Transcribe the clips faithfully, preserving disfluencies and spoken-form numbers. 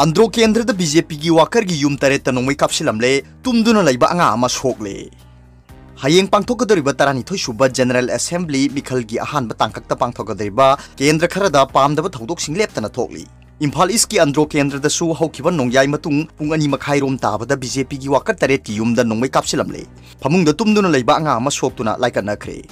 ꯑꯟꯗ꯭ꯔꯣ ꯀꯦꯟꯗ꯭ꯔꯗ B J ꯄꯤꯒꯤ ꯋꯥꯀꯔꯒꯤ ꯌꯨꯝ ꯇꯔꯦꯠꯇ ꯅꯣꯡꯃꯩ ꯀꯥꯞꯁꯤꯜꯂꯝꯂꯦ, ꯇꯨꯝꯗꯨꯅ ꯂꯩꯕ ꯑꯉꯥꯡ ꯑꯃ ꯁꯣꯛꯂꯦ꯫ ꯍꯌꯦꯡ ꯄꯥꯡꯊꯣꯛꯀꯗꯧꯔꯤꯕ ꯇꯔꯥꯅꯤꯊꯣꯏ ꯁꯨꯕ General Assembly ꯃꯤꯈꯜꯒꯤ ꯑꯍꯥꯟꯕ ꯇꯥꯡꯀꯛꯇ ꯄꯥꯡꯊꯣꯛꯀꯗꯧꯔꯤꯕ ꯀꯦꯟꯗ꯭ꯔ ꯈꯔꯗ ꯄꯥꯝꯗꯕ ꯊꯧꯗꯣꯛꯁꯤꯡ ꯂꯦꯞꯇꯅ ꯊꯣꯛꯂꯤ꯫ ꯏꯝꯐꯥꯜ ꯏꯁꯀꯤ ꯑꯟꯗ꯭ꯔꯣ ꯀꯦꯟꯗ꯭ꯔꯗꯁꯨ ꯍꯧꯈꯤꯕ ꯅꯣꯡꯌꯥꯏ ꯃꯇꯨꯡ ꯄꯨꯡ ꯑꯅꯤ ꯃꯈꯥꯏ ꯔꯣꯝ ꯇꯥꯕꯗ ꯕꯤ ꯖꯦ ꯄꯤꯒꯤ ꯋꯥꯀꯔ ꯇꯔꯦꯠꯀꯤ ꯌꯨꯝꯗ ꯅꯣꯡꯃꯩ ꯀꯥꯞꯁꯤꯜꯂꯝꯂꯦ꯫ ꯐꯃꯨꯡꯗ ꯇꯨꯝꯗꯨꯅ ꯂꯩꯕ ꯑꯉꯥꯡ ꯑꯃ ꯁꯣꯛꯇꯨꯅ ꯂꯥꯏꯀꯠꯅꯈ꯭ꯔꯦ꯫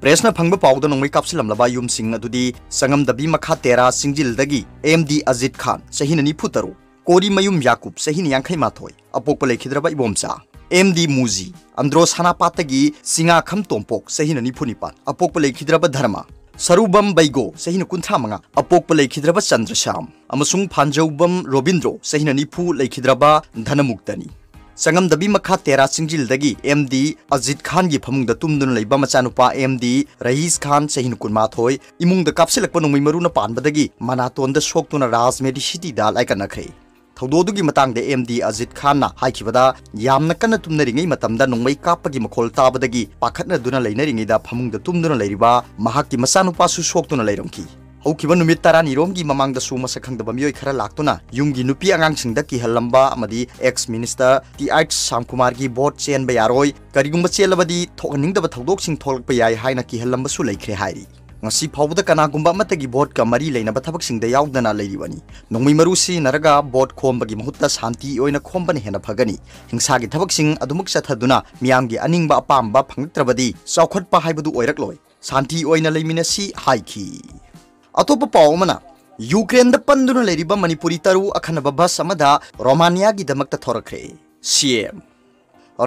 ꯄ꯭ꯔꯦꯁꯅ ꯐꯪꯕ ꯄꯥꯎꯗ ꯅꯣꯡꯃꯩ ꯀꯥꯞꯁꯤꯜꯂꯝꯂꯕ ꯌꯨꯝꯁꯤꯡ ꯑꯗꯨꯗꯤ ꯆꯉꯝꯗꯕꯤ ꯃꯈꯥ ꯇꯦꯔꯥ ꯆꯤꯡꯖꯤꯜꯗꯒꯤ ꯑꯦꯝ ꯗꯤ ꯑꯖꯤꯠ ꯈꯥꯟ, ꯆꯍꯤꯅ ꯅꯤꯐꯨ ꯇꯔꯨꯛ, ꯀꯣꯔꯤꯃꯌꯨꯝ ꯌꯥꯀꯨꯞ, ꯆꯍꯤꯅ ꯌꯥꯡꯈꯩ ꯃꯥꯊꯣꯏ, ꯑꯄꯣꯛꯄ ꯂꯩꯈꯤꯗ꯭ꯔꯕ ꯏꯕꯣꯝꯆꯥ, ꯑꯦꯝ ꯗꯤ ꯃꯨꯖꯤ, ꯑꯟꯗ꯭ꯔꯣ ꯁꯅꯥꯄꯥꯠꯇꯒꯤ ꯆꯤꯉꯥꯈꯝ ꯇꯣꯝꯄꯣꯛ, ꯆꯍꯤꯅ ꯅꯤꯐꯨ ꯅꯤꯄꯥꯟ, ꯑꯄꯣꯛꯄ ꯂꯩꯈꯤꯗ꯭ꯔꯕ ꯙꯔꯃ, ꯁꯔꯨꯕꯝ ꯕꯩꯒꯣ, ꯆꯍꯤꯅ ꯀꯨꯟꯊ꯭ꯔꯥ ꯃꯉꯥ, ꯑꯄꯣꯛꯄ ꯂꯩꯈꯤꯗ꯭ꯔꯕ ꯆꯟꯗ꯭ꯔꯁ꯭ꯌꯥꯝ, ꯑꯃꯁꯨꯡ ꯐꯥꯟꯖꯧꯕꯝ ꯔꯣꯕꯤꯟꯗ꯭ꯔꯣ, ꯆꯍꯤꯅ ꯅꯤꯐꯨ, ꯂꯩꯈꯤꯗ꯭ꯔꯕ ꯙꯅꯃꯨꯛꯇꯅꯤ꯫ ꯆꯉꯝꯗꯕꯤ ꯃꯈꯥ ꯇꯦꯔꯥ ꯆꯤꯡꯖꯤꯜꯗꯒꯤ ꯑꯦꯝ ꯗꯤ ꯑꯖꯤꯠ ꯈꯥꯟꯒꯤ ꯐꯃꯨꯡꯗ ꯇꯨꯝꯗꯨꯅ ꯂꯩꯕ ꯃꯆꯥꯅꯨꯄꯥ ꯑꯦꯝ ꯗꯤ ꯔꯌꯤꯁ ꯈꯥꯟ, ꯆꯍꯤꯅ ꯀꯨꯟꯃꯥꯊꯣꯏ, ꯏꯃꯨꯡꯗ ꯀꯥꯞꯁꯤꯜꯂꯛꯄ ꯅꯣꯡꯃꯩ ꯃꯔꯨꯅ ꯄꯥꯟꯕꯗꯒꯤ ꯃꯅꯥꯇꯣꯟꯗ ꯁꯣꯛꯇꯨꯅ ꯔꯥꯖ ꯃꯦꯗꯤꯁꯤꯇꯤꯗ ꯂꯥꯏꯀꯠꯅꯈ꯭ꯔꯦ꯫ ꯊꯧꯗꯣꯛ ꯑꯗꯨꯒꯤ ꯃꯇꯥꯡꯗ ꯑꯦꯝ ꯗꯤ ꯑꯖꯤꯠ ꯈꯥꯟꯅ ꯍꯥꯏꯈꯤꯕꯗ, ꯌꯥꯝꯅ ꯀꯟꯅ ꯇꯨꯝꯅꯔꯤꯉꯩ ꯃꯇꯝꯗ ꯅꯣꯡꯃꯩ ꯀꯥꯞꯄꯒꯤ ꯃꯈꯣꯜ ꯇꯥꯕꯗꯒꯤ ꯄꯥꯈꯠꯅꯗꯨꯅ ꯂꯩꯅꯔꯤꯉꯩꯗ ꯐꯃꯨꯡꯗ ꯇꯨꯝꯗꯨꯅ ꯂꯩꯔꯤꯕ ꯃꯍꯥꯛꯀꯤ ꯃꯆꯥꯅꯨꯄꯥꯁꯨ ꯁꯣꯛꯇꯨꯅ ꯂꯩꯔꯝꯈꯤ꯫ ꯍꯧꯈꯤꯕ ꯅꯨꯃꯤꯠ ꯇꯔꯥꯅꯤꯔꯣꯝꯒꯤ ꯃꯃꯥꯡꯗꯁꯨ ꯃꯁꯛ ꯈꯪꯗꯕ ꯃꯤꯑꯣꯏ ꯈꯔ ꯂꯥꯛꯇꯨꯅ ꯌꯨꯝꯒꯤ ꯅꯨꯄꯤ ꯑꯉꯥꯡꯁꯤꯡꯗ ꯀꯤꯍꯜꯂꯝꯕ ꯑꯃꯗꯤ ex minister ꯇꯤ ꯑꯩꯆ ꯁ꯭ꯌꯥꯝꯀꯨꯃꯥꯔꯒꯤ ꯚꯣꯠ ꯆꯦꯟꯕ ꯌꯥꯔꯣꯏ, ꯀꯔꯤꯒꯨꯝꯕ ꯆꯦꯜꯂꯕꯗꯤ ꯊꯣꯛꯍꯟꯅꯤꯡꯗꯕ ꯊꯧꯗꯣꯛꯁꯤꯡ ꯊꯣꯛꯂꯛꯄ ꯌꯥꯏ ꯍꯥꯏꯅ ꯀꯤꯍꯜꯂꯝꯕꯁꯨ ꯂꯩꯈ꯭ꯔꯦ ꯍꯥꯏꯔꯤ꯫ ꯉꯁꯤ ꯐꯥꯎꯕꯗ ꯀꯅꯥꯒꯨꯝꯕ ꯑꯃꯠꯇꯒꯤ ꯚꯣꯠꯀ ꯃꯔꯤ ꯂꯩꯅꯕ ꯊꯕꯛꯁꯤꯡꯗ ꯌꯥꯎꯗꯅ ꯂꯩꯔꯤꯕꯅꯤ꯫ ꯅꯣꯡꯃꯩ ꯃꯔꯨ ꯁꯤꯖꯤꯟꯅꯔꯒ ꯚꯣꯠ ꯈꯣꯝꯕꯒꯤ ꯃꯍꯨꯠꯇ ꯁꯥꯟꯇꯤ ꯑꯣꯏꯅ ꯈꯣꯝꯕꯅ ꯍꯦꯟꯅ ꯐꯒꯅꯤ꯫ ꯍꯤꯡꯁꯥꯒꯤ ꯊꯕꯛꯁꯤꯡ ꯑꯗꯨꯃꯛ ꯆꯠꯊꯗꯨꯅ ꯃꯤꯌꯥꯝꯒꯤ ꯑꯅꯤꯡꯕ ꯑꯄꯥꯝꯕ ꯐꯪꯂꯛꯇ꯭ꯔꯕꯗꯤ ꯆꯥꯎꯈꯠꯄ ꯍꯥꯏꯕꯗꯨ ꯑꯣꯏꯔꯛꯂꯣꯏ꯫ ꯁꯥꯟꯇꯤ ꯑꯣꯏꯅ ꯂꯩꯃꯤꯟꯅꯁꯤ ꯍꯥꯏꯈꯤ꯫ ꯑꯇꯣꯞꯄ ꯄꯥꯎ ꯑꯃꯅ, ꯌꯨꯀ꯭ꯔꯦꯟꯗ ꯄꯟꯗꯨꯅ ꯂꯩꯔꯤꯕ ꯃꯅꯤꯄꯨꯔꯤ ꯇꯔꯨꯛ ꯑꯈꯟꯅꯕ ꯕꯁ ꯑꯃꯗ ꯔꯣꯃꯥꯅꯤꯌꯥꯒꯤꯗꯃꯛꯇ ꯊꯣꯔꯛꯈ꯭ꯔꯦ꯫ ꯁꯤ ꯑꯦꯝ꯫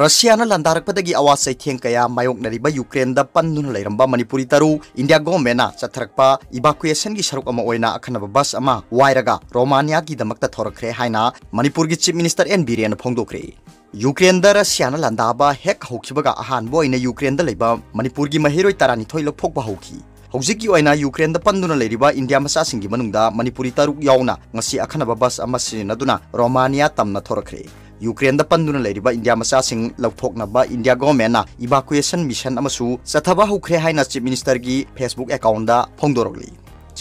ꯔꯁꯤꯌꯥꯅ ꯂꯥꯟꯗꯥꯔꯛꯄꯗꯒꯤ ꯑꯋꯥ ꯆꯩꯊꯦꯡ ꯀꯌꯥ ꯃꯥꯌꯣꯛꯅꯔꯤꯕ ꯌꯨꯀ꯭ꯔꯦꯟꯗ ꯄꯟꯗꯨꯅ ꯂꯩꯔꯝꯕ ꯃꯅꯤꯄꯨꯔꯤ ꯇꯔꯨꯛ ꯏꯟꯗꯤꯌꯥ ꯒꯣꯚꯔꯟꯃꯦꯟꯠꯅ ꯆꯠꯊꯔꯛꯄ ꯏꯚꯥꯀꯨꯌꯦꯁꯟꯒꯤ ꯁꯔꯨꯛ ꯑꯃ ꯑꯣꯏꯅ ꯑꯈꯟꯅꯕ ꯕꯁ ꯑꯃ ꯋꯥꯏꯔꯒ ꯔꯣꯃꯥꯅꯤꯌꯥꯒꯤꯗꯃꯛꯇ ꯊꯣꯔꯛꯈ꯭ꯔꯦ ꯍꯥꯏꯅ ꯃꯅꯤꯄꯨꯔꯒꯤ ꯆꯤꯐ ꯃꯤꯅꯤꯁꯇꯔ ꯑꯦꯟ ꯕꯤꯔꯦꯟꯅ ꯐꯣꯡꯗꯣꯛꯈ꯭ꯔꯦ꯫ ꯌꯨꯀ꯭ꯔꯦꯟꯗ ꯔꯁꯤꯌꯥꯅ ꯂꯥꯟꯗꯥꯕ ꯍꯦꯛ ꯍꯧꯈꯤꯕꯒ ꯑꯍꯥꯟꯕ ꯑꯣꯏꯅ ꯌꯨꯀ꯭ꯔꯦꯟꯗ ꯂꯩꯕ ꯃꯅꯤꯄꯨꯔꯒꯤ ꯃꯍꯩꯔꯣꯏ ꯇꯔꯥꯅꯤꯊꯣꯏ ꯂꯧꯊꯣꯛꯄ ꯍꯧꯈꯤ꯫ ꯍꯧꯖꯤꯛꯀꯤ ꯑꯣꯏꯅ ꯌꯨꯀ꯭ꯔꯦꯟꯗ ꯄꯟꯗꯨꯅ ꯂꯩꯔꯤꯕ ꯏꯟꯗꯤꯌꯥ ꯃꯆꯥꯁꯤꯡꯒꯤ ꯃꯅꯨꯡꯗ ꯃꯅꯤꯄꯨꯔꯤ ꯇꯔꯨꯛ ꯌꯥꯎꯅ ꯉꯁꯤ ꯑꯈꯟꯅꯕ ꯕꯁ ꯑꯃ ꯁꯤꯖꯤꯟꯅꯗꯨꯅ ꯔꯣꯃꯥꯅꯤꯌꯥ ꯇꯝꯅ ꯊꯣꯔꯛꯈ꯭ꯔꯦ꯫ ꯌꯨꯀ꯭ꯔꯦꯟꯗ ꯄꯟꯗꯨꯅ ꯂꯩꯔꯤꯕ ꯏꯟꯗꯤꯌꯥ ꯃꯆꯥꯁꯤꯡ ꯂꯧꯊꯣꯛꯅꯕ ꯏꯟꯗꯤꯌꯥ ꯒꯣꯚꯔꯟꯃꯦꯟꯠꯅ ꯏꯚꯥꯀꯨꯌꯦꯁꯟ ꯃꯤꯁꯟ ꯑꯃꯁꯨ ꯆꯠꯊꯕ ꯍꯧꯈ꯭ꯔꯦ ꯍꯥꯏꯅ ꯆꯤꯐ ꯃꯤꯅꯤꯁꯇꯔꯒꯤ ꯐꯦꯁꯕꯨꯛ ꯑꯦꯀꯥꯎꯟꯠꯇ ꯐꯣꯡꯗꯣꯔꯛꯂꯤ꯫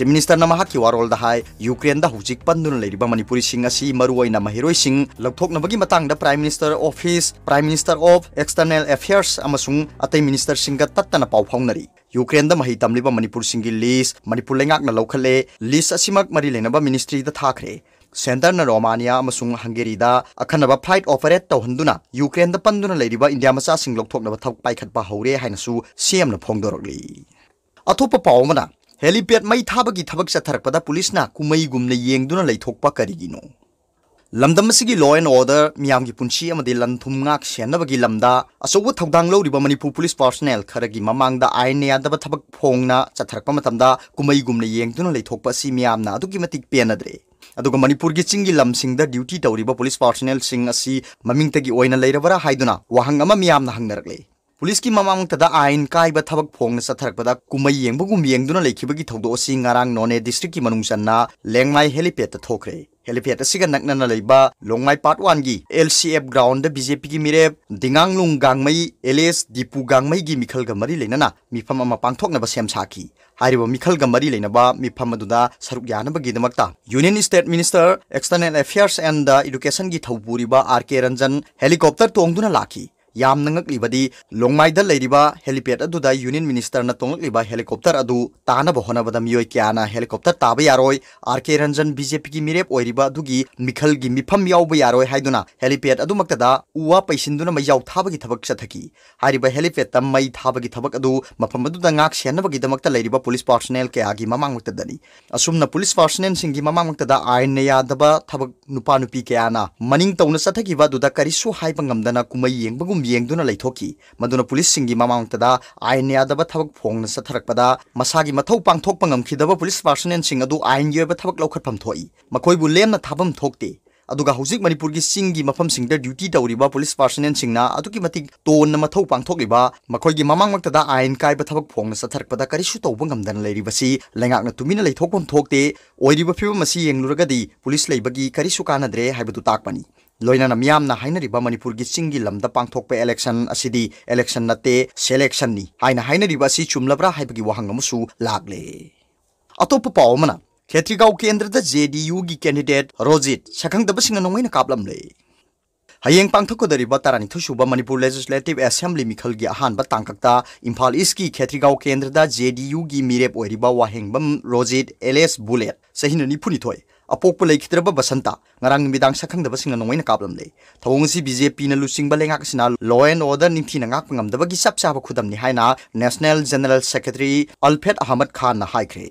Chief Minister ꯅ ꯃꯍꯥꯛꯀꯤ ꯋꯥꯔꯣꯜꯗ ꯍꯥꯏ, ꯌꯨꯀ꯭ꯔꯦꯟꯗ ꯍꯧꯖꯤꯛ ꯄꯟꯗꯨꯅ ꯂꯩꯔꯤꯕ ꯃꯅꯤꯄꯨꯔꯤꯁꯤꯡ ꯑꯁꯤ ꯃꯔꯨꯑꯣꯏꯅ ꯃꯍꯩꯔꯣꯏꯁꯤꯡ ꯂꯧꯊꯣꯛꯅꯕꯒꯤ ꯃꯇꯥꯡꯗ Prime Minister Office, Prime Minister of External Affairs ꯑꯃꯁꯨꯡ ꯑꯇꯩ ministerꯁꯤꯡꯒ ꯇꯠꯇꯅ ꯄꯥꯎ ꯐꯥꯎꯅꯔꯤ꯫ ꯌꯨꯀ꯭ꯔꯦꯟꯗ ꯃꯍꯩ ꯇꯝꯂꯤꯕ ꯃꯅꯤꯄꯨꯔꯁꯤꯡꯒꯤ list ꯃꯅꯤꯄꯨꯔ ꯂꯩꯉꯥꯛꯅ ꯂꯧꯈꯠꯂꯦ꯫ List ꯑꯁꯤꯃꯛ ꯃꯔꯤ ꯂꯩꯅꯕ ministryꯗ ꯊꯥꯈ꯭ꯔꯦ꯫ Centreꯅ ꯔꯣꯃꯥꯅꯤꯌꯥ ꯑꯃꯁꯨꯡ ꯍꯪꯒꯦꯔꯤꯗ ꯑꯈꯟꯅꯕ flight operate ꯇꯧꯍꯟꯗꯨꯅ ꯌꯨꯀ꯭ꯔꯦꯟꯗ ꯄꯟꯗꯨꯅ ꯂꯩꯔꯤꯕ ꯏꯟꯗꯤꯌꯥ ꯃꯆꯥꯁꯤꯡ ꯂꯧꯊꯣꯛꯅꯕ ꯊꯕꯛ ꯄꯥꯏꯈꯠꯄ ꯍꯧꯔꯦ ꯍꯥꯏꯅꯁꯨ CMꯅ ꯐꯣꯡꯗꯣꯔꯛꯂꯤ꯫ ꯑꯇꯣꯞꯄ ꯄꯥꯎ ꯑꯃꯅ, helipad ꯃꯩ ꯊꯥꯕꯒꯤ ꯊꯕꯛ ꯆꯠꯊꯔꯛꯄꯗ ꯄꯨꯂꯤꯁꯅ ꯀꯨꯝꯃꯩꯒꯨꯝꯅ ꯌꯦꯡꯗꯨꯅ ꯂꯩꯊꯣꯛꯄ ꯀꯔꯤꯒꯤꯅꯣ? ꯂꯝꯗꯝ ꯑꯁꯤꯒꯤ law and order, ꯃꯤꯌꯥꯝꯒꯤ ꯄꯨꯟꯁꯤ ꯑꯃꯗꯤ ꯂꯟ ꯊꯨꯝ ꯉꯥꯛ ꯁꯦꯟꯅꯕꯒꯤ ꯂꯝꯗ ꯑꯆꯧꯕ ꯊꯧꯗꯥꯡ ꯂꯧꯔꯤꯕ ꯃꯅꯤꯄꯨꯔ police personnel ꯈꯔꯒꯤ ꯃꯃꯥꯡꯗ ꯑꯥꯏꯟꯅ ꯌꯥꯗꯕ ꯊꯕꯛ ꯐꯣꯡꯅ ꯆꯠꯊꯔꯛꯄ ꯃꯇꯝꯗ ꯀꯨꯝꯃꯩꯒꯨꯝꯅ ꯌꯦꯡꯗꯨꯅ ꯂꯩꯊꯣꯛꯄ ꯑꯁꯤ ꯃꯤꯌꯥꯝꯅ ꯑꯗꯨꯛꯀꯤ ꯃꯇꯤꯛ ꯄꯦꯟꯅꯗ꯭ꯔꯦ꯫ ꯑꯗꯨꯒ ꯃꯅꯤꯄꯨꯔꯒꯤ ꯆꯤꯡꯒꯤ ꯂꯝꯁꯤꯡꯗ duty ꯇꯧꯔꯤꯕ police personnelꯁꯤꯡ ꯑꯁꯤ ꯃꯃꯤꯡꯇꯒꯤ ꯑꯣꯏꯅ ꯂꯩꯔꯕꯔꯥ ꯍꯥꯏꯗꯨꯅ ꯋꯥꯍꯪ ꯑꯃ ꯃꯤꯌꯥꯝꯅ ꯍꯪꯅꯔꯛꯂꯦ꯫ ꯄꯨꯂꯤꯁꯀꯤ ꯃꯃꯥꯡꯃꯛꯇꯗ ꯑꯥꯏꯟ ꯀꯥꯏꯕ ꯊꯕꯛ ꯐꯣꯡꯅ ꯆꯠꯊꯔꯛꯄꯗ ꯀꯨꯝꯃꯩ ꯌꯦꯡꯕꯒꯨꯝ ꯌꯦꯡꯗꯨꯅ ꯂꯩꯈꯤꯕꯒꯤ ꯊꯧꯗꯣꯛ ꯑꯁꯤ ꯉꯔꯥꯡ ꯅꯣꯅꯦ districtꯀꯤ ꯃꯅꯨꯡ ꯆꯟꯅ ꯂꯦꯡꯃꯥꯏ helipadꯇ ꯊꯣꯛꯈ꯭ꯔꯦ꯫ Helipad ꯑꯁꯤꯒ ꯅꯛꯅꯅ ꯂꯩꯕ ꯂꯣꯡꯃꯥꯏ part oneꯒꯤ LCF groundꯗ BJPꯒꯤ ꯃꯤꯔꯦꯞ ꯗꯤꯉꯥꯡꯂꯨꯡ ꯒꯥꯡꯃꯩ alias ꯗꯤꯄꯨ ꯒꯥꯡꯃꯩꯒꯤ ꯃꯤꯈꯜꯒ ꯃꯔꯤ ꯂꯩꯅꯅ ꯃꯤꯐꯝ ꯑꯃ ꯄꯥꯡꯊꯣꯛꯅꯕ ꯁꯦꯝ ꯁꯥꯈꯤ꯫ ꯍꯥꯏꯔꯤꯕ ꯃꯤꯈꯜꯒ ꯃꯔꯤ ꯂꯩꯅꯕ ꯃꯤꯐꯝ ꯑꯗꯨꯗ ꯁꯔꯨꯛ ꯌꯥꯅꯕꯒꯤꯗꯃꯛꯇ Union State Minister, External Affairs and Educationꯒꯤ ꯊꯧꯄꯨꯔꯤꯕ R K Ranjan helicopter ꯇꯣꯡꯗꯨꯅ ꯂꯥꯛꯈꯤ꯫ ꯌꯥꯝꯅ ꯉꯛꯂꯤꯕꯗꯤ, ꯂꯣꯡꯃꯥꯏꯗ ꯂꯩꯔꯤꯕ helipad ꯑꯗꯨꯗ Union Ministerꯅ ꯇꯣꯡꯂꯛꯂꯤꯕ helicopter ꯑꯗꯨ ꯇꯥꯅꯕ ꯍꯣꯠꯅꯕꯗ ꯃꯤꯑꯣꯏ ꯀꯌꯥꯅ helicopter ꯇꯥꯕ ꯌꯥꯔꯣꯏ, R K ꯔꯟꯖꯟ BJPꯒꯤ ꯃꯤꯔꯦꯞ ꯑꯣꯏꯔꯤꯕ ꯑꯗꯨꯒꯤ ꯃꯤꯈꯜꯒꯤ ꯃꯤꯐꯝ ꯌꯥꯎꯕ ꯌꯥꯔꯣꯏ ꯍꯥꯏꯗꯨꯅ helipad ꯑꯗꯨꯃꯛꯇꯗ ꯎ ꯋꯥ ꯄꯩꯁꯤꯟꯗꯨꯅ ꯃꯩꯖꯥꯎ ꯊꯥꯕꯒꯤ ꯊꯕꯛ ꯆꯠꯊꯈꯤ꯫ ꯍꯥꯏꯔꯤꯕ helipad ꯃꯩ ꯊꯥꯕꯒꯤ ꯊꯕꯛ ꯑꯗꯨ ꯃꯐꯝ ꯑꯗꯨꯗ ꯉꯥꯛ ꯁꯦꯟꯅꯕꯒꯤꯗꯃꯛꯇ ꯂꯩꯔꯤꯕ police personnel ꯀꯌꯥꯒꯤ ꯃꯃꯥꯡꯃꯛꯇꯗꯅꯤ꯫ ꯑꯁꯨꯝꯅ police personnelꯁꯤꯡꯒꯤ ꯃꯃꯥꯡꯃꯛꯇꯗ ꯑꯥꯏꯟꯅ ꯌꯥꯗꯕ ꯊꯕꯛ ꯅꯨꯄꯥ ꯅꯨꯄꯤ ꯀꯌꯥꯅ ꯃꯅꯤꯡ ꯇꯧꯅ ꯆꯠꯊꯈꯤꯕ ꯑꯗꯨꯗ ꯀꯔꯤꯁꯨ ꯍꯥꯏꯕ ꯉꯝꯗꯅ ꯀꯨꯝꯃꯩ ꯌꯦꯡꯕꯒꯨꯝ ꯌꯦꯡꯗꯨꯅ ꯂꯩꯊꯣꯛꯈꯤ꯫ ꯃꯗꯨꯅ ꯄꯨꯂꯤꯁꯁꯤꯡꯒꯤ ꯃꯃꯥꯡꯃꯛꯇꯗ ꯑꯥꯏꯟ ꯌꯥꯗꯕ ꯊꯕꯛ ꯐꯣꯡꯅ ꯆꯠꯊꯔꯛꯄꯗ ꯃꯁꯥꯒꯤ ꯃꯊꯧ ꯄꯥꯡꯊꯣꯛꯄ ꯉꯝꯈꯤꯗꯕ ꯄꯨꯂꯤꯁ personnelꯁꯤꯡ ꯑꯗꯨ ꯑꯥꯏꯟꯒꯤ ꯑꯣꯏꯕ ꯊꯕꯛ ꯂꯧꯈꯠꯐꯝ ꯊꯣꯛꯏ꯫ ꯃꯈꯣꯏꯕꯨ ꯂꯦꯝꯅ ꯊꯥꯐꯝ ꯊꯣꯛꯇꯦ꯫ ꯑꯗꯨꯒ ꯍꯧꯖꯤꯛ ꯃꯅꯤꯄꯨꯔꯒꯤ ꯆꯤꯡꯒꯤ ꯃꯐꯝꯁꯤꯡꯗ duty ꯇꯧꯔꯤꯕ ꯄꯨꯂꯤꯁ personnelꯁꯤꯡꯅ ꯑꯗꯨꯛꯀꯤ ꯃꯇꯤꯛ ꯇꯣꯟꯅ ꯃꯊꯧ ꯄꯥꯡꯊꯣꯛꯂꯤꯕ ꯃꯈꯣꯏꯒꯤ ꯃꯃꯥꯡꯃꯛꯇꯗ ꯑꯥꯏꯟ ꯀꯥꯏꯕ ꯊꯕꯛ ꯐꯣꯡꯅ ꯆꯠꯊꯔꯛꯄꯗ ꯀꯔꯤꯁꯨ ꯇꯧꯕ ꯉꯝꯗꯅ ꯂꯩꯔꯤꯕꯁꯤ ꯂꯩꯉꯥꯛꯅ ꯇꯨꯃꯤꯟꯅ ꯂꯩꯊꯣꯛꯐꯝ ꯊꯣꯛꯇꯦ꯫ ꯑꯣꯏꯔꯤꯕ ꯐꯤꯕꯝ ꯑꯁꯤ ꯌꯦꯡꯂꯨꯔꯒꯗꯤ ꯄꯨꯂꯤꯁ ꯂꯩꯕꯒꯤ ꯀꯔꯤꯁꯨ ꯀꯥꯟꯅꯗ꯭ꯔꯦ ꯍꯥꯏꯕꯗꯨ ꯇꯥꯛꯄꯅꯤ꯫ ꯂꯣꯏꯅꯅ ꯃꯤꯌꯥꯝꯅ ꯍꯥꯏꯅꯔꯤꯕ ꯃꯅꯤꯄꯨꯔꯒꯤ ꯆꯤꯡꯒꯤ ꯂꯝꯗ ꯄꯥꯡꯊꯣꯛꯄ election ꯑꯁꯤꯗꯤ election ꯅꯠꯇꯦ, selectionꯅꯤ ꯍꯥꯏꯅ ꯍꯥꯏꯅꯔꯤꯕ ꯑꯁꯤ ꯆꯨꯝꯂꯕ꯭ꯔꯥ ꯍꯥꯏꯕꯒꯤ ꯋꯥꯍꯪ ꯑꯃꯁꯨ ꯂꯥꯛꯂꯦ꯫ ꯑꯇꯣꯞꯄ ꯄꯥꯎ ꯑꯃꯅ, ꯈꯦꯇ꯭ꯔꯤꯒꯥꯎ ꯀꯦꯟꯗ꯭ꯔꯗ J D U ꯒꯤ candidate ꯔꯣꯖꯤꯠ ꯁꯛꯈꯪꯗꯕꯁꯤꯡꯅ ꯅꯣꯡꯃꯩꯅ ꯀꯥꯞꯂꯝꯂꯦ꯫ ꯍꯌꯦꯡ ꯄꯥꯡꯊꯣꯛꯀꯗꯧꯔꯤꯕ ꯇꯔꯥꯅꯤꯊꯣꯏ ꯁꯨꯕ ꯃꯅꯤꯄꯨꯔ Legislative Assembly ꯃꯤꯈꯜꯒꯤ ꯑꯍꯥꯟꯕ ꯇꯥꯡꯀꯛꯇ ꯏꯝꯐꯥꯜ ꯏꯁꯀꯤ ꯈꯦꯇ꯭ꯔꯤꯒꯥꯎ ꯀꯦꯟꯗ꯭ꯔꯗ J D U ꯒꯤ ꯃꯤꯔꯦꯞ ꯑꯣꯏꯔꯤꯕ ꯋꯥꯍꯦꯡꯕꯝ ꯔꯣꯖꯤꯠ alias ꯕꯨꯂꯦꯠ, ꯆꯍꯤꯅ ꯅꯤꯐꯨꯅꯤꯊꯣꯏ, ꯑꯄꯣꯛꯄ ꯂꯩꯈꯤꯗ꯭ꯔꯕ ꯕꯁꯟꯇ, ꯉꯔꯥꯡ ꯅꯨꯃꯤꯗꯥꯡ ꯁꯛꯈꯪꯗꯕꯁꯤꯡꯅ ꯅꯣꯡꯃꯩꯅ ꯀꯥꯞꯂꯝꯂꯦ꯫ ꯊꯧꯑꯣꯡ ꯑꯁꯤ B J P ꯅ ꯂꯨꯆꯤꯡꯕ ꯂꯩꯉꯥꯛ ꯑꯁꯤꯅ law and order ꯅꯤꯡꯊꯤꯅ ꯉꯥꯛꯄ ꯉꯝꯗꯕꯒꯤ ꯆꯞ ꯆꯥꯕ ꯈꯨꯗꯝꯅꯤ ꯍꯥꯏꯅ National General Secretary Alfred Ahmad ꯈꯥꯟꯅ ꯍꯥꯏꯈ꯭ꯔꯦ꯫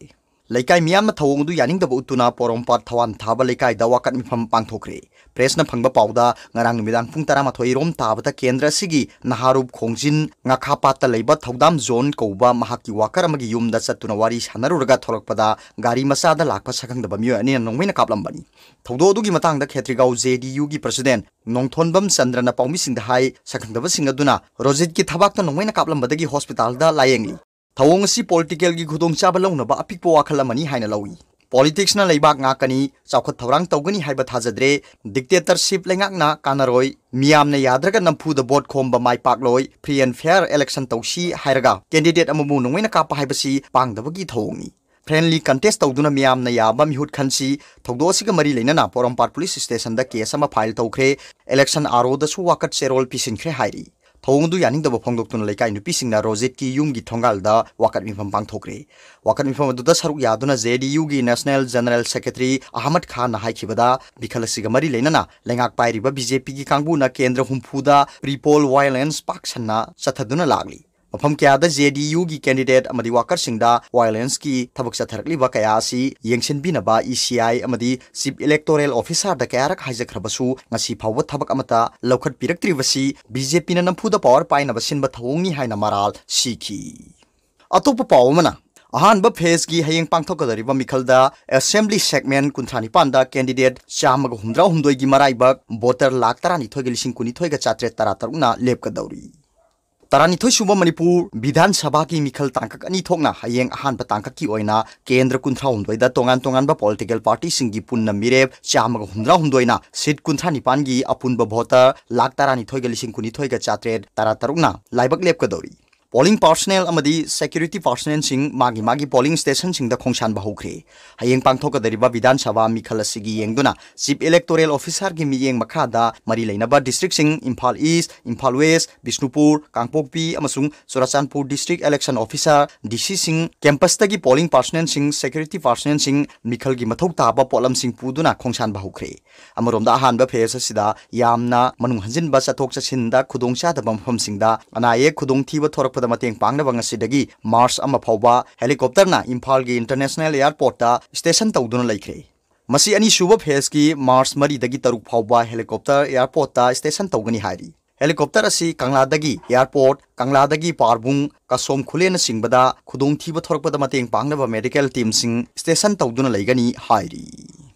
ꯂꯩꯀꯥꯏ ꯃꯤꯌꯥꯝꯅ ꯊꯧꯑꯣꯡ ꯑꯗꯨ ꯌꯥꯅꯤꯡꯗꯕ ꯎꯠꯇꯨꯅ ꯄꯣꯔꯣꯝꯄꯥꯠ ꯊꯋꯥꯟ ꯊꯥꯕ ꯂꯩꯀꯥꯏꯗ ꯋꯥꯀꯠ ꯃꯤꯐꯝ ꯄꯥꯡꯊꯣꯛꯈ꯭ꯔꯦ꯫ Press ꯅ ꯐꯪꯕ ꯄꯥꯎꯗ, ꯉꯔꯥꯡ ꯅꯨꯃꯤꯗꯥꯡ ꯄꯨꯡ ꯇꯔꯥꯃꯥꯊꯣꯏ ꯔꯣꯝ ꯇꯥꯕꯗ ꯀꯦꯟꯗ꯭ꯔ ꯑꯁꯤꯒꯤ ꯅꯍꯥꯔꯨꯞ ꯈꯣꯡꯖꯤꯟ ꯉꯥꯈꯥꯄꯥꯠꯇ ꯂꯩꯕ ꯊꯧꯗꯥꯝ ꯖꯣꯟ ꯀꯧꯕ ꯃꯍꯥꯛꯀꯤ worker ꯑꯃꯒꯤ ꯌꯨꯝꯗ ꯆꯠꯇꯨꯅ ꯋꯥꯔꯤ ꯁꯥꯟꯅꯔꯨꯔꯒ ꯊꯣꯛꯂꯛꯄꯗ ꯒꯥꯔꯤ ꯃꯆꯥꯗ ꯂꯥꯛꯄ ꯁꯛꯈꯪꯗꯕ ꯃꯤꯑꯣꯏ ꯑꯅꯤꯅ ꯅꯣꯡꯃꯩꯅ ꯀꯥꯞꯂꯝꯕꯅꯤ꯫ ꯊꯧꯗꯣꯛ ꯑꯗꯨꯒꯤ ꯃꯇꯥꯡꯗ ꯈꯦꯇ꯭ꯔꯤꯒꯥꯎ J D U ꯒꯤ president ꯅꯣꯡꯊꯣꯟꯕꯝ ꯆꯟꯗ꯭ꯔꯅ ꯄꯥꯎꯃꯤꯁꯤꯡꯗ ꯍꯥꯏ, ꯁꯛꯈꯪꯗꯕꯁꯤꯡ ꯑꯗꯨꯅ ꯔꯣꯖꯤꯠꯀꯤ ꯊꯕꯥꯛꯇ ꯅꯣꯡꯃꯩꯅ ꯀꯥꯞꯂꯝꯕꯗꯒꯤ ꯍꯣꯁꯄꯤꯇꯥꯜꯗ ꯂꯥꯌꯦꯡꯂꯤ꯫ ꯊꯧꯑꯣꯡ ꯑꯁꯤ political ꯒꯤ ꯈꯨꯗꯣꯡꯆꯥꯕ ꯂꯧꯅꯕ ꯑꯄꯤꯛꯄ ꯋꯥꯈꯜ ꯑꯃꯅꯤ ꯍꯥꯏꯅ ꯂꯧꯏ꯫ Politics ꯅ ꯂꯩꯕꯥꯛ ꯉꯥꯛꯀꯅꯤ, ꯆꯥꯎꯈꯠ ꯊꯧꯔꯥꯡ ꯇꯧꯒꯅꯤ ꯍꯥꯏꯕ ꯊꯥꯖꯗ꯭ꯔꯦ꯫ Dictatorship ꯂꯩꯉꯥꯛꯅ ꯀꯥꯟꯅꯔꯣꯏ꯫ ꯃꯤꯌꯥꯝꯅ ꯌꯥꯗ꯭ꯔꯒ ꯅꯝꯐꯨꯗ vote ꯈꯣꯝꯕ ꯃꯥꯏ ꯄꯥꯛꯂꯣꯏ꯫ Free and fair election ꯇꯧꯁꯤ ꯍꯥꯏꯔꯒ candidate ꯑꯃꯕꯨ ꯅꯣꯡꯃꯩꯅ ꯀꯥꯞꯄ ꯍꯥꯏꯕꯁꯤ ꯄꯥꯡꯗꯕꯒꯤ ꯊꯧꯑꯣꯡꯅꯤ꯫ Friendly contest ꯇꯧꯗꯨꯅ ꯃꯤꯌꯥꯝꯅ ꯌꯥꯕ ꯃꯤꯍꯨꯠ ꯈꯟꯁꯤ꯫ ꯊꯧꯗꯣꯛ ꯑꯁꯤꯒ ꯃꯔꯤ ꯂꯩꯅꯅ ꯄꯣꯔꯣꯝꯄꯥꯠ police station ꯗ case ꯑꯃ file ꯇꯧꯈ꯭ꯔꯦ꯫ Election R O ꯗꯁꯨ ꯋꯥꯀꯠ ꯆꯦꯔꯣꯜ ꯄꯤꯁꯤꯟꯈ꯭ꯔꯦ ꯍꯥꯏꯔꯤ꯫ ꯊꯧꯑꯣꯡ ꯑꯗꯨ ꯌꯥꯅꯤꯡꯗꯕ ꯐꯣꯡꯗꯣꯛꯇꯨꯅ ꯂꯩꯀꯥꯏ ꯅꯨꯄꯤꯁꯤꯡꯅ ꯔꯣꯖꯤꯠꯀꯤ ꯌꯨꯝꯒꯤ ꯊꯣꯡꯒꯥꯜꯗ ꯋꯥꯀꯠ ꯃꯤꯐꯝ ꯄꯥꯡꯊꯣꯛꯈ꯭ꯔꯦ꯫ ꯋꯥꯀꯠ ꯃꯤꯐꯝ ꯑꯗꯨꯗ ꯁꯔꯨꯛ ꯌꯥꯗꯨꯅ J D U ꯒꯤ National General Secretary ꯑꯍꯃꯗ ꯈꯥꯟꯅ ꯍꯥꯏꯈꯤꯕꯗ, ꯃꯤꯈꯜ ꯑꯁꯤꯒ ꯃꯔꯤ ꯂꯩꯅꯅ ꯂꯩꯉꯥꯛ ꯄꯥꯏꯔꯤꯕ B J P ꯒꯤ ꯀꯥꯡꯕꯨꯅ ꯀꯦꯟꯗ꯭ꯔ ꯍꯨꯝꯐꯨꯗ pre-poll violence ꯄꯥꯛ ꯁꯟꯅ ꯆꯠꯊꯗꯨꯅ ꯂꯥꯛꯂꯤ꯫ ꯃꯐꯝ ꯀꯌꯥꯗ J D U ꯒꯤ candidate ꯑꯃꯗꯤ worker ꯁꯤꯡꯗ violence ꯀꯤ ꯊꯕꯛ ꯆꯠꯊꯔꯛꯂꯤꯕ ꯀꯌꯥ ꯑꯁꯤ ꯌꯦꯡꯁꯤꯟꯕꯤꯅꯕ E C I ꯑꯃꯗꯤ Chief Electoral Officer ꯗ ꯀꯌꯥꯔꯛ ꯍꯥꯏꯖꯈ꯭ꯔꯕꯁꯨ ꯉꯁꯤ ꯐꯥꯎꯕ ꯊꯕꯛ ꯑꯃꯠꯇ ꯂꯧꯈꯠꯄꯤꯔꯛꯇ꯭ꯔꯤꯕꯁꯤ B J P ꯅ ꯅꯝꯐꯨꯗ power ꯄꯥꯏꯅꯕ ꯁꯤꯟꯕ ꯊꯧꯑꯣꯡꯅꯤ ꯍꯥꯏꯅ ꯃꯔꯥꯜ ꯁꯤꯈꯤ꯫ ꯑꯇꯣꯞꯄ ꯄꯥꯎ ꯑꯃꯅ, ꯑꯍꯥꯟꯕ phase ꯀꯤ ꯍꯌꯦꯡ ꯄꯥꯡꯊꯣꯛꯀꯗꯧꯔꯤꯕ ꯃꯤꯈꯜꯗ Assembly segment ꯀꯨꯟꯊ꯭ꯔꯥ ꯅꯤꯄꯥꯟꯗ candidate ꯆꯥꯝꯃꯒ ꯍꯨꯝꯗ꯭ꯔꯥ ꯍꯨꯝꯗꯣꯏꯒꯤ ꯃꯔꯥꯏꯕꯛ voter ꯂꯥꯈ ꯇꯔꯥꯅꯤꯊꯣꯏꯒ ꯂꯤꯁꯤꯡ ꯀꯨꯟꯅꯤꯊꯣꯏꯒ ꯆꯥꯇ꯭ꯔꯦꯠ ꯇꯔꯥ ꯇꯔꯨꯛꯅ ꯂꯦꯞꯀꯗꯧꯔꯤ꯫ ꯇꯔꯥꯅꯤꯊꯣꯏ ꯁꯨꯕ ꯃꯅꯤꯄꯨꯔ ꯕꯤꯙꯥꯟ ꯁꯚꯥꯒꯤ ꯃꯤꯈꯜ ꯇꯥꯡꯀꯛ ꯑꯅꯤ ꯊꯣꯛꯅ ꯍꯌꯦꯡ ꯑꯍꯥꯟꯕ ꯇꯥꯡꯀꯛꯀꯤ ꯑꯣꯏꯅ ꯀꯦꯟꯗ꯭ꯔ ꯀꯨꯟꯊ꯭ꯔꯥ ꯍꯨꯝꯗꯣꯏꯗ ꯇꯣꯉꯥꯟ ꯇꯣꯉꯥꯟꯕ political party ꯁꯤꯡꯒꯤ ꯄꯨꯟꯅ ꯃꯤꯔꯦꯞ ꯆꯥꯝꯃꯒ ꯍꯨꯝꯗ꯭ꯔꯥ ꯍꯨꯝꯗꯣꯏꯅ seat ꯀꯨꯟꯊ꯭ꯔꯥ ꯅꯤꯄꯥꯟꯒꯤ ꯑꯄꯨꯟꯕ voter ꯂꯥꯈ ꯇꯔꯥꯅꯤꯊꯣꯏꯒ ꯂꯤꯁꯤꯡ ꯀꯨꯟꯅꯤꯊꯣꯏꯒ ꯆꯥꯇ꯭ꯔꯦꯠ ꯇꯔꯥ ꯇꯔꯨꯛꯅ ꯂꯥꯏꯕꯛ ꯂꯦꯞꯀꯗꯧꯔꯤ꯫ Polling personnel ꯑꯃꯗꯤ security personnelꯁꯤꯡ ꯃꯥꯒꯤ ꯃꯥꯒꯤ polling stationꯁꯤꯡꯗ ꯈꯣꯡꯁꯥꯟꯕ ꯍꯧꯈ꯭ꯔꯦ꯫ ꯍꯌꯦꯡ ꯄꯥꯡꯊꯣꯛꯀꯗꯧꯔꯤꯕ ꯕꯤꯙꯥꯟ ꯁꯚꯥ ꯃꯤꯈꯜ ꯑꯁꯤꯒꯤ ꯌꯦꯡꯗꯨꯅ Chief Electoral Officerꯒꯤ ꯃꯤꯠꯌꯦꯡ ꯃꯈꯥꯗ ꯃꯔꯤ ꯂꯩꯅꯕ districtꯁꯤꯡ ꯏꯝꯐꯥꯜ East, ꯏꯝꯐꯥꯜ West, ꯕꯤꯁꯅꯨꯄꯨꯔ, ꯀꯥꯡꯄꯣꯛꯄꯤ ꯑꯃꯁꯨꯡ Churachandpur district election officer, DCꯁꯤꯡ, campusꯇꯒꯤ polling personnelꯁꯤꯡ, security personnelꯁꯤꯡ ꯃꯤꯈꯜꯒꯤ ꯃꯊꯧ ꯇꯥꯕ ꯄꯣꯠꯂꯝꯁꯤꯡ ꯄꯨꯗꯨꯅ ꯈꯣꯡꯁꯥꯟꯕ ꯍꯧꯈ꯭ꯔꯦ꯫ ꯑꯃꯔꯣꯝꯗ ꯑꯍꯥꯟꯕ phase ꯑꯁꯤꯗ ꯌꯥꯝꯅ ꯃꯅꯨꯡ ꯍꯟꯖꯤꯟꯕ ꯆꯠꯊꯣꯛ ꯆꯠꯁꯤꯟꯗ ꯈꯨꯗꯣꯡꯆꯥꯗꯕ ꯃꯐꯝꯁꯤꯡꯗ ꯑꯅꯥ ꯑꯌꯦꯛ ꯈꯨꯗꯣꯡꯊꯤꯕ ꯊꯣꯔꯛꯄꯗ ꯃꯇꯦꯡ ꯄꯥꯡꯅꯕ ꯉꯁꯤꯗꯒꯤ March ꯑꯃ ꯐꯥꯎꯕ helicopterꯅ ꯏꯝꯐꯥꯜꯒꯤ International Airportꯇ station ꯇꯧꯗꯨꯅ ꯂꯩꯈ꯭ꯔꯦ꯫ ꯃꯁꯤ ꯑꯅꯤꯁꯨꯕ phaseꯀꯤ March ꯃꯔꯤꯗꯒꯤ ꯇꯔꯨꯛ ꯐꯥꯎꯕ helicopter airportꯇ station ꯇꯧꯒꯅꯤ ꯍꯥꯏꯔꯤ꯫ Helicopter ꯑꯁꯤ ꯀꯪꯂꯥꯗꯒꯤ airport, ꯀꯪꯂꯥꯗꯒꯤ ꯄꯥꯔꯕꯨꯡ, ꯀꯁꯣꯝ ꯈꯨꯂꯦꯟꯅꯆꯤꯡꯕꯗ ꯈꯨꯗꯣꯡꯊꯤꯕ ꯊꯣꯔꯛꯄꯗ ꯃꯇꯦꯡ ꯄꯥꯡꯅꯕ medical teamꯁꯤꯡ station ꯇꯧꯗꯨꯅ ꯂꯩꯒꯅꯤ ꯍꯥꯏꯔꯤ꯫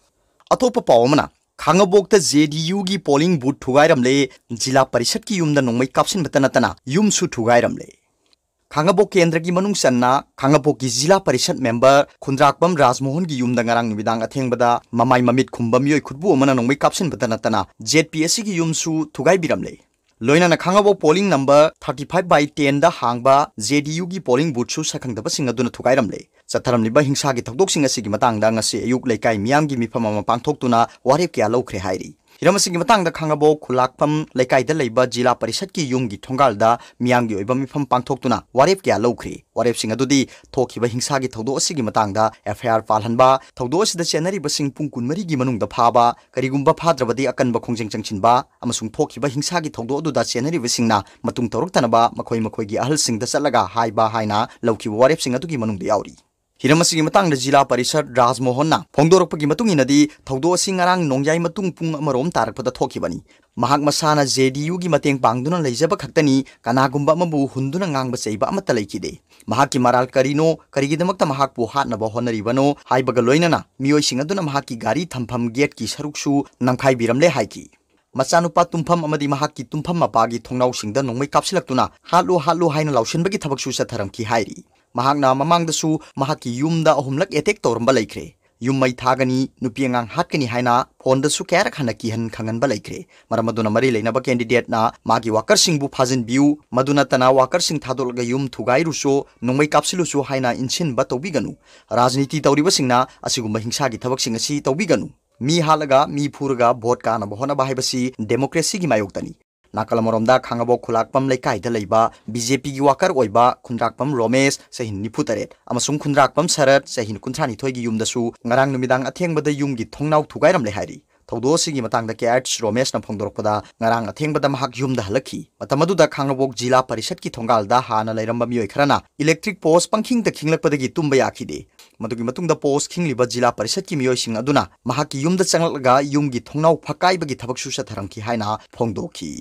ꯑꯇꯣꯞꯄ ꯄꯥꯎ ꯑꯃꯅ, ꯈꯥꯡꯉꯕꯣꯛꯇ JDUꯒꯤ polling booth ꯊꯨꯒꯥꯏꯔꯝꯂꯦ꯫ ꯖꯤꯂꯥ ꯄꯔꯤꯁꯠꯀꯤ ꯌꯨꯝꯗ ꯅꯣꯡꯃꯩ ꯀꯥꯞꯁꯤꯟꯕꯇ ꯅꯠꯇꯅ ꯌꯨꯝꯁꯨ ꯊꯨꯒꯥꯏꯔꯝꯂꯦ꯫ ꯈꯥꯡꯉꯕꯣꯛ ꯀꯦꯟꯗ꯭ꯔꯒꯤ ꯃꯅꯨꯡ ꯆꯟꯅ ꯈꯥꯡꯉꯕꯣꯛꯀꯤ ꯖꯤꯂꯥ ꯄꯔꯤꯁꯠ member ꯈꯨꯟꯗ꯭ꯔꯥꯛꯄꯝ ꯔꯥꯖꯃꯣꯍꯟꯒꯤ ꯌꯨꯝꯗ ꯉꯔꯥꯡ ꯅꯨꯃꯤꯗꯥꯡ ꯑꯊꯦꯡꯕꯗ ꯃꯃꯥꯏ ꯃꯃꯤꯠ ꯈꯨꯝꯕ ꯃꯤꯑꯣꯏ ꯈꯨꯠꯕꯨ ꯑꯃꯅ ꯅꯣꯡꯃꯩ ꯀꯥꯞꯁꯤꯟꯕꯇ ꯅꯠꯇꯅ ZPSCꯒꯤ ꯌꯨꯝꯁꯨ ꯊꯨꯒꯥꯏꯕꯤꯔꯝꯂꯦ꯫ ꯂꯣꯏꯅꯅ ꯈꯥꯡꯉꯕꯣꯛ polling number thirty five by tenꯗ ꯍꯥꯡꯕ JDUꯒꯤ polling boothꯁꯨ ꯁꯛꯈꯪꯗꯕꯁꯤꯡ ꯑꯗꯨꯅ ꯊꯨꯒꯥꯏꯔꯝꯂꯦ꯫ ꯆꯠꯊꯔꯝꯂꯤꯕ ꯍꯤꯡꯁꯥꯒꯤ ꯊꯧꯗꯣꯛꯁꯤꯡ ꯑꯁꯤꯒꯤ ꯃꯇꯥꯡꯗ ꯉꯁꯤ ꯑꯌꯨꯛ ꯂꯩꯀꯥꯏ ꯃꯤꯌꯥꯝꯒꯤ ꯃꯤꯐꯝ ꯑꯃ ꯄꯥꯡꯊꯣꯛꯇꯨꯅ ꯋꯥꯔꯦꯞ ꯀꯌꯥ ꯂꯧꯈ꯭ꯔꯦ ꯍꯥꯏꯔꯤ꯫ ꯍꯤꯔꯝ ꯑꯁꯤꯒꯤ ꯃꯇꯥꯡꯗ ꯈꯥꯡꯉꯕꯣꯛ ꯈꯨꯂꯥꯛꯐꯝ ꯂꯩꯀꯥꯏꯗ ꯂꯩꯕ ꯖꯤꯂꯥ ꯄꯔꯤꯁꯠꯀꯤ ꯌꯨꯝꯒꯤ ꯊꯣꯡꯒꯥꯜꯗ ꯃꯤꯌꯥꯝꯒꯤ ꯑꯣꯏꯕ ꯃꯤꯐꯝ ꯄꯥꯡꯊꯣꯛꯇꯨꯅ ꯋꯥꯔꯦꯞ ꯀꯌꯥ ꯂꯧꯈ꯭ꯔꯦ꯫ ꯋꯥꯔꯦꯞꯁꯤꯡ ꯑꯗꯨꯗꯤ ꯊꯣꯛꯈꯤꯕ ꯍꯤꯡꯁꯥꯒꯤ ꯊꯧꯗꯣꯛ ꯑꯁꯤꯒꯤ ꯃꯇꯥꯡꯗ FIR ꯄꯥꯜꯍꯟꯕ, ꯊꯧꯗꯣꯛ ꯑꯁꯤꯗ ꯆꯦꯟꯅꯔꯤꯕꯁꯤꯡ ꯄꯨꯡ ꯀꯨꯟꯃꯔꯤꯒꯤ ꯃꯅꯨꯡꯗ ꯐꯥꯕ, ꯀꯔꯤꯒꯨꯝꯕ ꯐꯥꯗ꯭ꯔꯕꯗꯤ ꯑꯀꯟꯕ ꯈꯣꯡꯖꯪ ꯆꯪꯁꯤꯟꯕ ꯑꯃꯁꯨꯡ ꯊꯣꯛꯈꯤꯕ ꯍꯤꯡꯁꯥꯒꯤ ꯊꯧꯗꯣꯛ ꯑꯗꯨꯗ ꯆꯦꯟꯅꯔꯤꯕꯁꯤꯡꯅ ꯃꯇꯨꯡ ꯇꯧꯔꯛꯇꯅꯕ ꯃꯈꯣꯏ ꯃꯈꯣꯏꯒꯤ ꯑꯍꯜꯁꯤꯡꯗ ꯆꯠꯂꯒ ꯍꯥꯏꯕ ꯍꯥꯏꯅ ꯂꯧꯈꯤꯕ ꯋꯥꯔꯦꯞꯁꯤꯡ ꯑꯗꯨꯒꯤ ꯃꯅꯨꯡꯗ ꯌꯥꯎꯔꯤ꯫ ꯍꯤꯔꯝ ꯑꯁꯤꯒꯤ ꯃꯇꯥꯡꯗ ꯖꯤꯂꯥ ꯄꯔꯤꯁꯠ ꯔꯥꯖꯃꯣꯍꯟꯅ ꯐꯣꯡꯗꯣꯔꯛꯄꯒꯤ ꯃꯇꯨꯡ ꯏꯟꯅꯗꯤ, ꯊꯧꯗꯣꯛ ꯑꯁꯤ ꯉꯔꯥꯡ ꯅꯣꯡꯌꯥꯏ ꯃꯇꯨꯡ ꯄꯨꯡ ꯑꯃꯔꯣꯝ ꯇꯥꯔꯛꯄꯗ ꯊꯣꯛꯈꯤꯕꯅꯤ꯫ ꯃꯍꯥꯛ ꯃꯁꯥꯅ JDUꯒꯤ ꯃꯇꯦꯡ ꯄꯥꯡꯗꯨꯅ ꯂꯩꯖꯕ ꯈꯛꯇꯅꯤ, ꯀꯅꯥꯒꯨꯝꯕ ꯑꯃꯕꯨ ꯍꯨꯟꯗꯨꯅ ꯉꯥꯡꯕ ꯆꯩꯕ ꯑꯃꯠꯇ ꯂꯩꯈꯤꯗꯦ꯫ ꯃꯍꯥꯛꯀꯤ ꯃꯔꯥꯜ ꯀꯔꯤꯅꯣ, ꯀꯔꯤꯒꯤꯗꯃꯛꯇ ꯃꯍꯥꯛꯄꯨ ꯍꯥꯠꯅꯕ ꯍꯣꯠꯅꯔꯤꯕꯅꯣ ꯍꯥꯏꯕꯒ ꯂꯣꯏꯅꯅ ꯃꯤꯑꯣꯏꯁꯤꯡ ꯑꯗꯨꯅ ꯃꯍꯥꯛꯀꯤ ꯒꯥꯔꯤ ꯊꯝꯐꯝ gateꯀꯤ ꯁꯔꯨꯛꯁꯨ ꯅꯝꯈꯥꯏꯕꯤꯔꯝꯂꯦ ꯍꯥꯏꯈꯤ꯫ ꯃꯆꯥꯅꯨꯄꯥ ꯇꯨꯝꯐꯝ ꯑꯃꯗꯤ ꯃꯍꯥꯛꯀꯤ ꯇꯨꯝꯐꯝ ꯃꯄꯥꯒꯤ ꯊꯣꯡꯅꯥꯎꯁꯤꯡꯗ ꯅꯣꯡꯃꯩ ꯀꯥꯞꯁꯤꯜꯂꯛꯇꯨꯅ "ꯍꯥꯠꯂꯨ, ꯍꯥꯠꯂꯨ" ꯍꯥꯏꯅ ꯂꯥꯎꯁꯤꯟꯕꯒꯤ ꯊꯕꯛꯁꯨ ꯆꯠꯊꯔꯝꯈꯤ ꯍꯥꯏꯔꯤ꯫ ꯃꯍꯥꯛꯅ ꯃꯃꯥꯡꯗꯁꯨ ꯃꯍꯥꯛꯀꯤ ꯌꯨꯝꯗ ꯑꯍꯨꯝꯂꯛ attack ꯇꯧꯔꯝꯕ ꯂꯩꯈ꯭ꯔꯦ꯫ ꯌꯨꯝ ꯃꯩ ꯊꯥꯒꯅꯤ, ꯅꯨꯄꯤ ꯑꯉꯥꯡ ꯍꯥꯠꯀꯅꯤ ꯍꯥꯏꯅ ꯐꯣꯟꯗꯁꯨ ꯀꯌꯥꯔꯛ ꯍꯟꯅ ꯀꯤꯍꯟ ꯈꯪꯍꯟꯕ ꯂꯩꯈ꯭ꯔꯦ꯫ ꯃꯔꯝ ꯑꯗꯨꯅ ꯃꯔꯤ ꯂꯩꯅꯕ candidateꯅ ꯃꯥꯒꯤ workerꯁꯤꯡꯕꯨ ꯐꯥꯖꯤꯟꯕꯤꯌꯨ, ꯃꯗꯨ ꯅꯠꯇꯅ workerꯁꯤꯡ ꯊꯥꯗꯣꯛꯂꯒ ꯌꯨꯝ ꯊꯨꯒꯥꯏꯔꯨꯁꯨ, ꯅꯣꯡꯃꯩ ꯀꯥꯞꯁꯤꯜꯂꯨꯁꯨ ꯍꯥꯏꯅ ꯏꯟꯁꯤꯟꯕ ꯇꯧꯕꯤꯒꯅꯨ꯫ ꯔꯥꯖꯅꯤꯇꯤ ꯇꯧꯔꯤꯕꯁꯤꯡꯅ ꯑꯁꯤꯒꯨꯝꯕ ꯍꯤꯡꯁꯥꯒꯤ ꯊꯕꯛꯁꯤꯡ ꯑꯁꯤ ꯇꯧꯕꯤꯒꯅꯨ꯫ ꯃꯤ ꯍꯥꯠꯂꯒ, ꯃꯤ ꯐꯨꯔꯒ vote ꯀꯥꯅꯕ ꯍꯣꯠꯅꯕ ꯍꯥꯏꯕꯁꯤ democracyꯒꯤ ꯃꯥꯌꯣꯛꯇꯅꯤ꯫ ꯅꯥꯀꯜ ꯑꯃꯔꯣꯝꯗ ꯈꯥꯡꯉꯕꯣꯛ ꯈꯨꯂꯥꯛꯄꯝ ꯂꯩꯀꯥꯏꯗ ꯂꯩꯕ BJPꯒꯤ worker ꯑꯣꯏꯕ ꯈꯨꯟꯗ꯭ꯔꯥꯛꯄꯝ ꯔꯣꯃꯦꯁ, ꯆꯍꯤ ꯅꯤꯐꯨ ꯇꯔꯦꯠ, ꯑꯃꯁꯨꯡ ꯈꯨꯟꯗ꯭ꯔꯥꯛꯄꯝ ꯁꯔꯠ, ꯆꯍꯤ ꯀꯨꯟꯊ꯭ꯔꯥ ꯅꯤꯊꯣꯏꯒꯤ ꯌꯨꯝꯗꯁꯨ ꯉꯔꯥꯡ ꯅꯨꯃꯤꯗꯥꯡ ꯑꯊꯦꯡꯕꯗ ꯌꯨꯝꯒꯤ ꯊꯣꯡꯅꯥꯎ ꯊꯨꯒꯥꯏꯔꯝꯂꯦ ꯍꯥꯏꯔꯤ꯫ ꯊꯧꯗꯣꯛ ꯑꯁꯤꯒꯤ ꯃꯇꯥꯡꯗ KH ꯔꯣꯃꯦꯁꯅ ꯐꯣꯡꯗꯣꯔꯛꯄꯗ, ꯉꯔꯥꯡ ꯑꯊꯦꯡꯕꯗ ꯃꯍꯥꯛ ꯌꯨꯝꯗ ꯍꯜꯂꯛꯈꯤ꯫ ꯃꯇꯝ ꯑꯗꯨꯗ ꯈꯥꯡꯉꯕꯣꯛ ꯖꯤꯂꯥ ꯄꯔꯤꯁꯠꯀꯤ ꯊꯣꯡꯒꯥꯜꯗ ꯍꯥꯟꯅ ꯂꯩꯔꯝꯕ ꯃꯤꯑꯣꯏ ꯈꯔꯅ electric post ꯄꯪꯈꯤꯡꯗ ꯈꯤꯡꯂꯛꯄꯗꯒꯤ ꯇꯨꯝꯕ ꯌꯥꯈꯤꯗꯦ꯫ ꯃꯗꯨꯒꯤ ꯃꯇꯨꯡꯗ post ꯈꯤꯡꯂꯤꯕ ꯖꯤꯂꯥ ꯄꯔꯤꯁꯠꯀꯤ ꯃꯤꯑꯣꯏꯁꯤꯡ ꯑꯗꯨꯅ ꯃꯍꯥꯛꯀꯤ ꯌꯨꯝꯗ ꯆꯪꯂꯛꯂꯒ ꯌꯨꯝꯒꯤ ꯊꯣꯡꯅꯥꯎ ꯐꯛꯀꯥꯏꯕꯒꯤ ꯊꯕꯛꯁꯨ ꯆꯠꯊꯔꯝꯈꯤ ꯍꯥꯏꯅ ꯐꯣꯡꯗꯣꯛꯈꯤ꯫